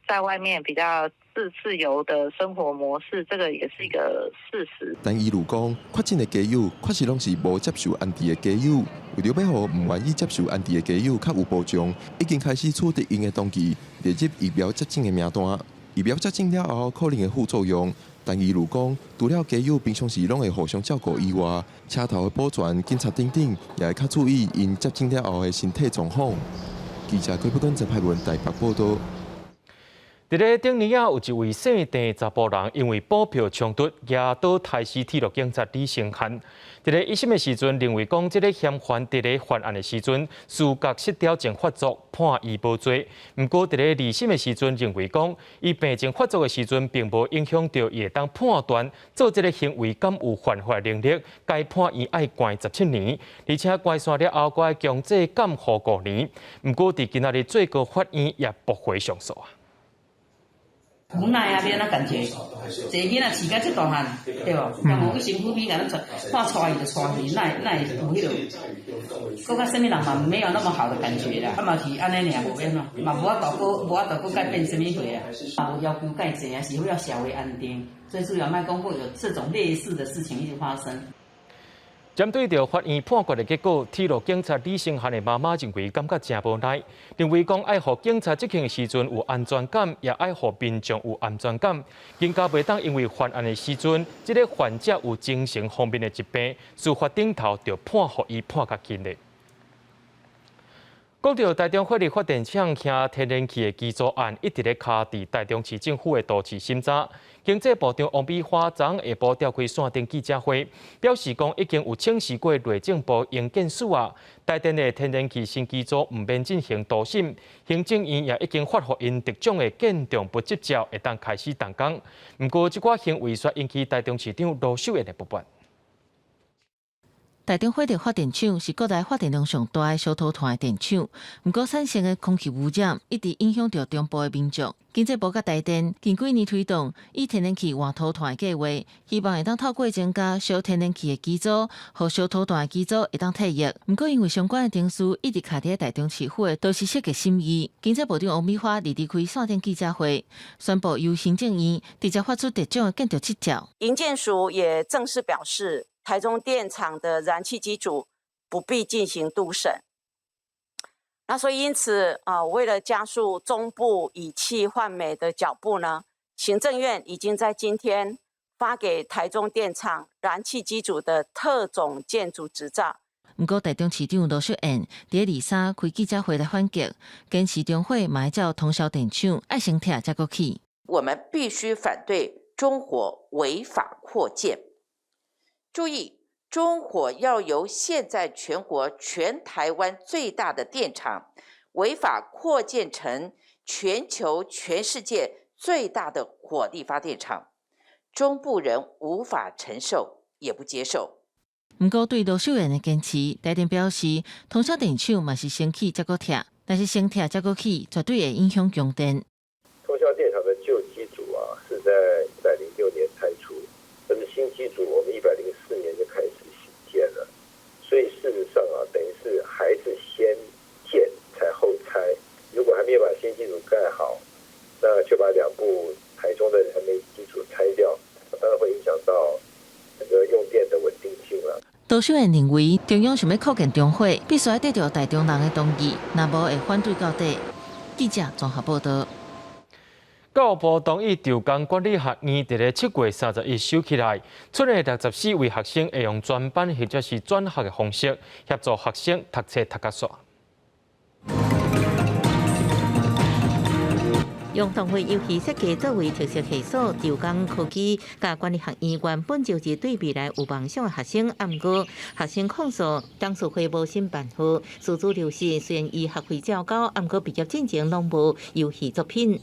在外面比較自由的生活模式，這個也是一個事實。但伊如講，確診的街友確實攏是無接受安置的街友，為著欲予毋願意接受安置的街友較有保障，已經開始取得𪜶的同意，列入疫苗接種的名單。疫苗接種了後可能的副作用，但伊如講，除了街友平常時攏會互相照顧以外，車頭的保全、警察等等，也會較注意𪜶接種了後的身體狀況。記者郭不根陳派文台北報道。佇咧頂年仔，有一位姓鄭查埔人，因為補票衝突，舉刀刣死鐵路警察李成漢。佇咧一審的時陣，認為講這个嫌犯佇咧犯案的時陣，思覺失調症發作，判伊無罪。毋過佇咧二審的時陣，認為講伊病症發作的時陣，並無影響著伊會當判斷做這个行為敢有犯法能力，該判伊愛關17年，而且關煞了後，閣愛強制監護5年。毋過佇今仔日最高法院也駁回上訴啊。無奈啊，欲按怎感覺？這個囡仔飼甲這大漢，對無？若無伊身軀邊共咱帶，看帶伊就帶去，哪會哪會有彼落？閣較啥物人嘛，沒有那麼好的感覺啦。啊嘛是按呢爾，無欲按怎，嘛無法度閣無法度閣改變啥物貨啊。嘛無要求蓋濟啊，是為了社會安定。最主要莫講閣有這種類似的事情一直發生。針對著法院判決的結果，鐵路警察李成漢的媽媽認為感覺誠無奈，認為講愛予警察執勤的時陣有安全感，也愛予民眾有安全感。更加袂當因為犯案的時陣，這个患者有精神方面的疾病，司法頂頭就判予伊判較輕的。講著台中火力發電廠興天然氣的機組案，一直咧卡佇台中市政府的都市審查。經濟部長王美花昨昏下晡召開線頂記者會，表示講已經有請示過內政部營建署啊，台電的天然氣新機組毋免進行都審，行政院也已經發予𪜶特種的建築物執照，會當開始動工。毋過，這寡行為煞引起台中市長盧秀燕的不滿。台中火力發電廠是國內發電量上大的燒土炭的電廠，毋過產生的空氣污染一直影響著中部的民眾。經濟部佮台電近幾年推動以天然氣換土炭的計劃，希望會當透過增加燒天然氣的機組，予燒土炭的機組會當退役。毋過因為相關的程序一直卡佇台中市府的都市設計審議，經濟部長王美花二日開線頂記者會，宣布由行政院直接發出特種的建築執照。營建署也正式表示，台中電廠的燃氣機組不必進行都審。那所以因此啊，為了加速中部以氣換煤的腳步呢，行政院已經在今天發給台中電廠燃氣機組的特種建築執照。毋過台中市長盧秀燕佇23開記者會來反擊，堅持中火嘛愛照通霄電廠愛先拆才閣起。我們必須反對中火違法擴建。注意，中火要由現在全國全台灣最大的電廠違法擴建成全球全世界最大的火力發電廠，中部人無法承受，也不接受。毋過對盧秀燕的堅持，台電表示，通霄電廠嘛是先起才閣拆，但是先拆才閣起，絕對會影響供電。通霄電廠的舊機組啊，是在106年拆除，但是新機組我們104年就開始興建了，所以事實上啊，等於是還是先建才後拆。如果還沒有把新機組蓋好，那就把兩部台中的燃煤機組拆掉，當然會影響到整個用電的穩定性了。盧秀燕認為，中央想欲擴建中火，必須愛得著台中人的同意，若無會反對到底。記者綜合報道。教育部同意長江管理學院佇咧7月31收起來，𤆬的64位學生會用專班或者是轉學的方式協助學生讀冊讀甲煞。用動畫遊戲設計作為特色系所，長江科技佮管理學院原本就是對未來有夢想的學生，毋過學生控訴董事會無新辦法，師資流失。雖然伊學費較高，毋過畢業進前攏無遊戲作品。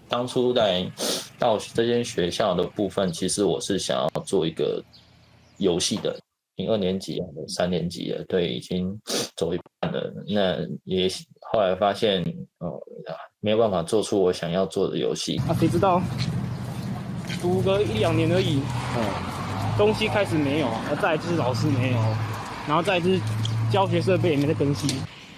當初來到這間學校的部分，其實我是想要做一個遊戲的。已二年級、3年級了，對，已經走一半了。那也後來發現，哦，沒有辦法做出我想要做的遊戲。啊，誰知道讀個一兩年而已，東西開始沒有，再來就是老師沒有，然後再來就是教學設備也沒在更新。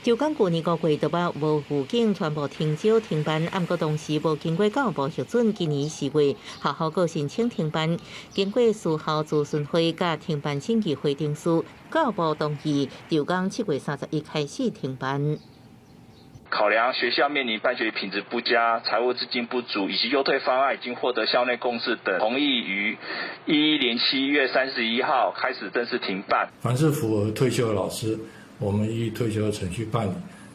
就講舊年5月就捌無預警全部停招停辦，毋過當時無經過教育部核准，今年4月學校閣申請停辦，經過事後諮詢會佮停辦審議會程序，教育部同意，就講7月31開始停辦。考量學校面臨辦學品質不佳、財務資金不足，以及優退方案已經獲得校內共識等，同意於110年7月31號開始正式停辦。凡是符合退休的老師，我們依退休的程序辦理；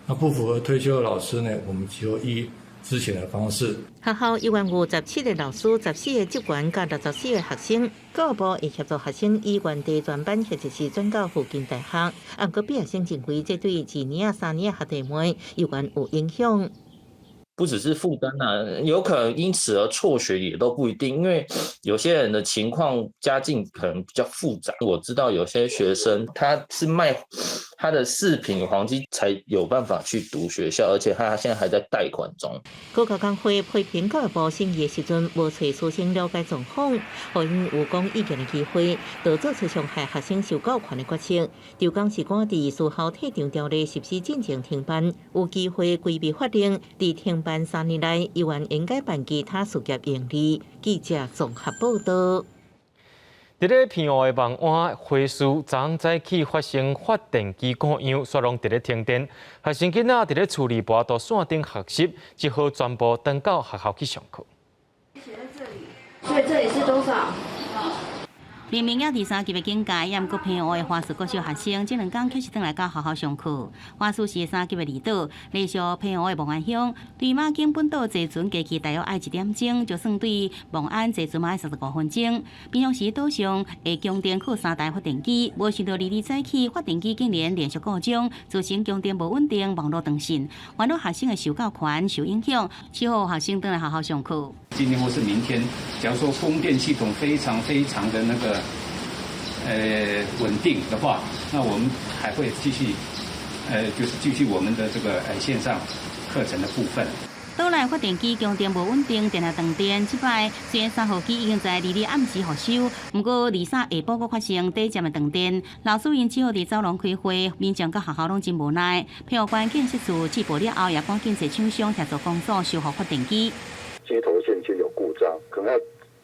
那不符合退休的老師呢，我們就依資遣的方式。學校一共有17個老師、14個職員佮64個學生。教育部會協助學生以原地轉班，或者是轉到附近大學。毋過畢業生認為，這對二年仔、三年仔學弟妹猶原有影響。不只是負擔啊，有可能因此而輟學也都不一定，因為有些人的情況家境可能比較複雜。我知道有些學生他是賣他的飾品黃金才有辦法去讀學校，而且他現在還在貸款中。高教工會批評教育部審議的時陣，無揣師生了解狀況，予𪜶有講意見的機會，就做出傷害學生受教權的決策。就講是趕佇事後退場條例實施進前停辦，有機會規避法令，佇停辦3年內，猶原應該辦其他事業盈利。記者綜合報道。佇咧澎湖的望安花師，昨早起發生發電機故障，煞攏佇咧停電。學生囡仔佇咧厝裡無法度線頂學習，只好全部轉到學校去上課。寫在這裡，所以這裡是多少？明明猶佇3級的警戒，毋過澎湖的花師國小學生，這兩工卻是轉來到學校上課。花師是3級的離島，隸屬澎湖的望安鄉，對馬景本島坐船過去大約愛1點鐘，就算對望安坐船嘛愛35分鐘。平常時島上會供電靠三台發電機，無想到22早起發電機竟然連續故障，造成供電無穩定、網路斷線，煩惱學生的受教權受影響，只好學生轉來學校上課。今天或是明天，假如說供電系統非常非常的那個穩定的話，那我們還會繼續，就是繼續我們的這個線上課程的部分。島內發電機供電無穩定，定定斷電。這擺雖然3號機已經在22暗時復修，毋過23下晡閣發生短暫的斷電，老師𪜶只好佇走廊開會，民眾佮學校攏真無奈。澎湖縣建設處接報了後，也趕緊找廠商協助工作修復發電機。接頭線線有故障，可能要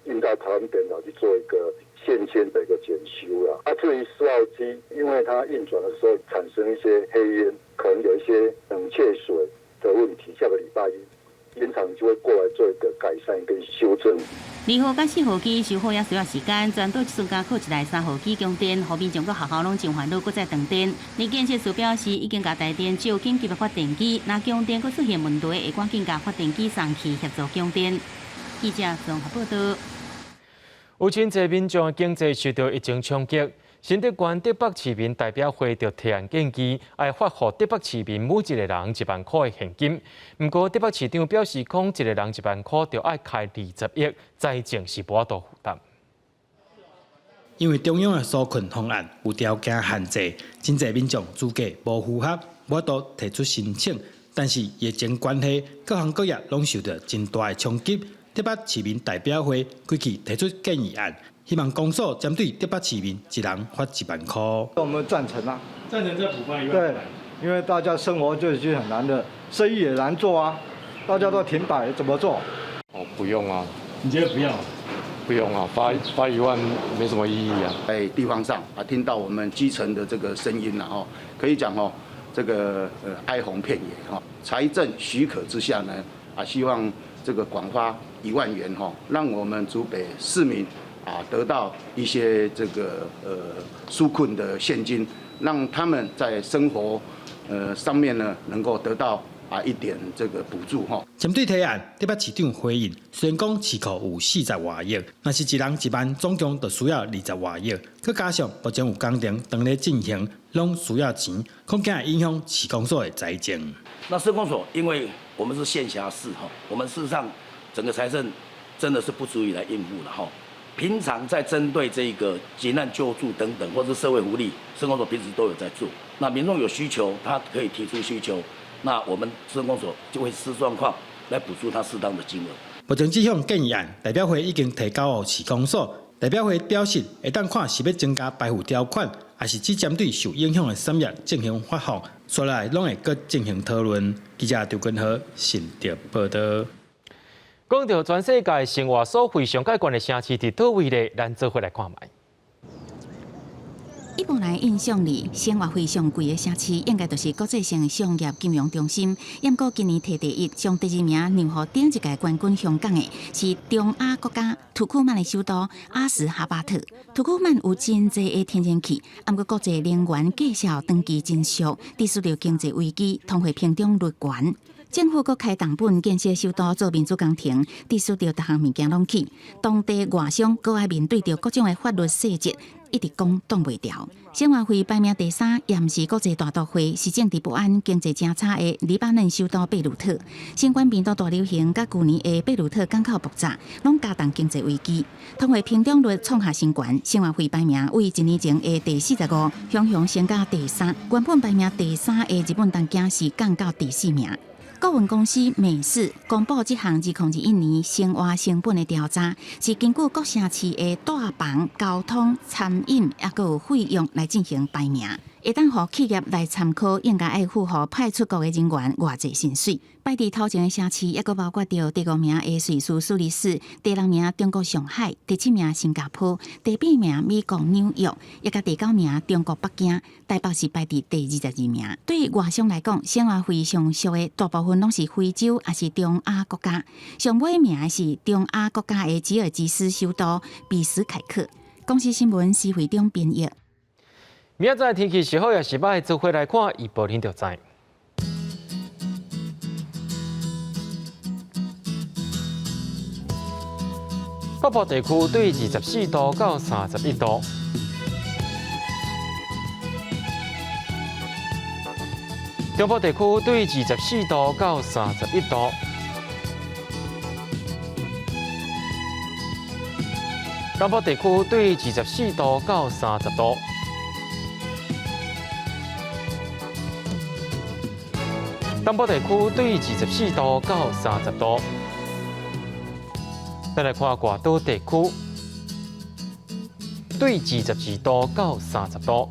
運到台灣本島去做一個線線的一個檢修啦。啊，至於4號機，因為它運轉的時候產生一些黑煙，可能有一些冷卻水的問題。下個禮拜一，煙廠就會過來做一個改善跟修正。2號佮4號機修好也需要時間，全島這陣敢靠一台3號機供電，予民眾佮學校攏真煩惱，閣再斷電。而建設處表示，已經共台電借緊急的發電機，若供電閣出現問題，會趕緊共發電機送去協助供電。記者綜合報道。有真濟民眾的經濟受著疫情衝擊，新竹縣竹北市民代表會就提案建議，愛發予竹北市民每一个人1萬箍的現金。毋過竹北市長表示，講一个人1萬箍就愛開20億，財政是無法度負擔。因為中央的紓困方案有條件限制，真濟民眾資格無符合，無法度提出申請。但是疫情關係，各行各業攏受著真大的衝擊。竹北市民代表會過去提出建議案，希望公所針對竹北市民一人發1萬箍。我們贊成啊，贊成再補發1萬。對，因為大家生活就已經很難了，生意也難做啊，大家都停擺，怎麼做？哦，不用啊。你覺得不要？不用啊，發1萬沒什麼意義啊。在地方上啊，聽到我們基層的這個聲音啦，吼，可以講哦，這個哀鴻遍野哈。財政許可之下呢，啊，希望這個廣發1萬元哈，讓我們竹北市民啊得到一些這個紓困的現金，讓他們在生活上面呢能夠得到啊一點這個補助哈。針對提案，竹北市長回應，雖然講市庫有40外億，若是一人1萬，總共就需要20外億，閣加上目前有工程當咧進行，攏需要錢，恐驚會影響市公所的財政。那市公所，因為我們是縣轄市哈，我們事實上整個財政真的是不足以來應付了哈。平常在針對這個急難救助等等，或者社會福利，市公所平時都有在做。那民眾有需求，他可以提出需求，那我們市公所就會視狀況來補助他適當的金額。目前這項建議案代表會已經提交予市公所，代表會表示會當看是欲增加排付條款，還是只針對受影響的產業進行發放，煞來攏會閣進行討論。記者張根和新竹報導。講到全世界生活所費上蓋懸的城市佇佗位咧？咱做伙來看覓。一般人印象裡，生活費上貴的城市應該就是國際性商業金融中心。毋過今年提第一，將第二名讓予頂一屆冠軍香港的是中亞國家土庫曼的首都阿什哈巴特。土庫曼有真濟的天然氣，毋過國際能源價數長期真俗，持續著經濟危機，通貨膨脹率懸。政府閣開重本建設首都做民主工程，持續著逐項物件攏起。當地外商閣愛面對著各種的法律細節，一直講擋袂牢。生活費排名第三，也毋是國際大都會，是政治不安、經濟誠差的黎巴嫩首都貝魯特。新冠病毒大流行佮舊年的貝魯特港口爆炸，攏加重經濟危機。通貨膨脹率創下新高，生活費排名為一年前的第45，雄雄升到第三。原本排名第三的日本東京是降到第四名。顧問公司美世公布這項2021年生活成本的調查，是根據各城市的住房、交通、餐飲抑閣有費用來進行排名，會當予企業來參考，應該愛付予派出國的人員偌濟薪水。排佇頭前的城市，抑閣包括著第五名的瑞士蘇黎世，第六名中國上海，第七名新加坡，第八名美國紐約，抑佮第九名中國北京。台北是排佇第22名。對外商來講，生活費上俗的大部分攏是非洲，抑是中亞國家。上尾名的是中亞國家的吉爾吉斯首都比什凱克。公視新聞施惠中編譯。明仔載天氣是好抑是䆀，做伙來看，預報恁就知。北部地區對24度到31度，中部地區對24度到31度，南部地區對24度到30度，東部地區對24度到30度。再來看外島地區，對22度到30度，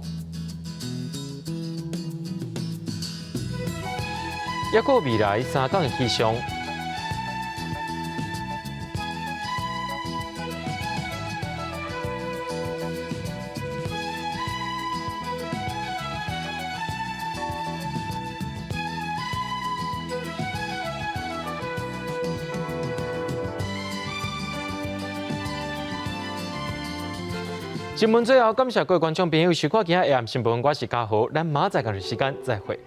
抑閣未來3天的氣象。新聞最後，感謝各位觀眾朋友收看今仔下暗新聞，我是嘉豪，咱明仔載仝時間再會。。